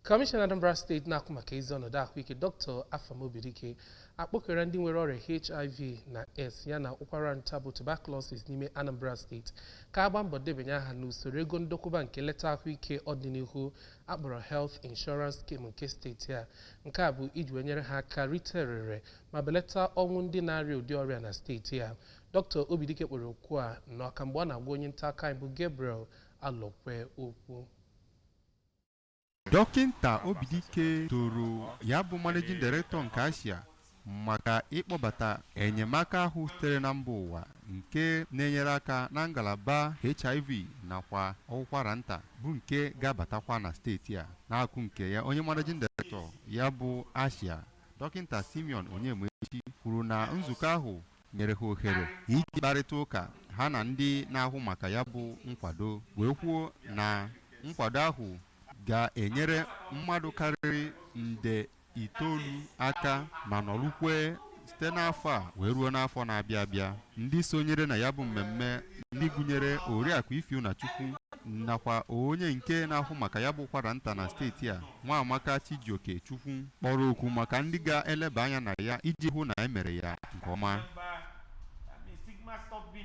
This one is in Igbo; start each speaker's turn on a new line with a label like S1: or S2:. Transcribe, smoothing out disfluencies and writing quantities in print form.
S1: Kọmishọna Anambra Steeti na-ahụ maka ezi ọnọdụ ahụike, Dr. Afam Obidike, akpọkere ndị nwere ọrịa HIV na AIDS ya na ụkwara nta bụ tuberculosis n'ime Anambra Steeti ka agba mbọ debanye aha n'usoro ego ndokwuba nke nleta ahụike ọdịnihu akpọrọ Health Insurance Scheme nke steeti a. Nke a bụ iji wee nyere ha aka rite erere ma belata ọnwụ ndị na-arịa ụdị ọrịa na steeti a. Dr. Obidike kpọrọ okwu a n'Ọka mgbe ọ na-agwa onye nta akụkọ anyị bụ Gabriel Alokwe okwu.
S2: Dọkịnta Obidike toro ya bụ Managing Director nke Asia maka ịkpọbata enyemaka ahụ sitere na mba ụwa nke na-enyere aka na ngalaba HIV nakwa ụkwara nta, bụ nke ga-abatakwa na steeti a. N'akụ nke ya, onye Managing Director ya bụ Asia, Dọkịnta Simeon Onyemaechi, kwuru na nzukọ ahụ nyere ha ohere iji kparịta ụka ha na ndị na-ahụ maka ya bụ nkwado, wee kwuo na nkwado ahụ ga-enyere mmadụ karịrị nde 9 aka ma nọrụkwe site n'afọ a wee ruo n'afọ na-abịa abịa. Ndị sonyere na ya bụ mmemme, ndị gụnyere Oriakụ Ifeanachukwu nakwa onye nke na-ahụ maka ya bụ ụkwara nta na steeti a, Nwaamaka Chijioke Chukwu, kpọrọ oku maka ndị ga-eleba anya na ya iji hụ na e mere ya nke ọma.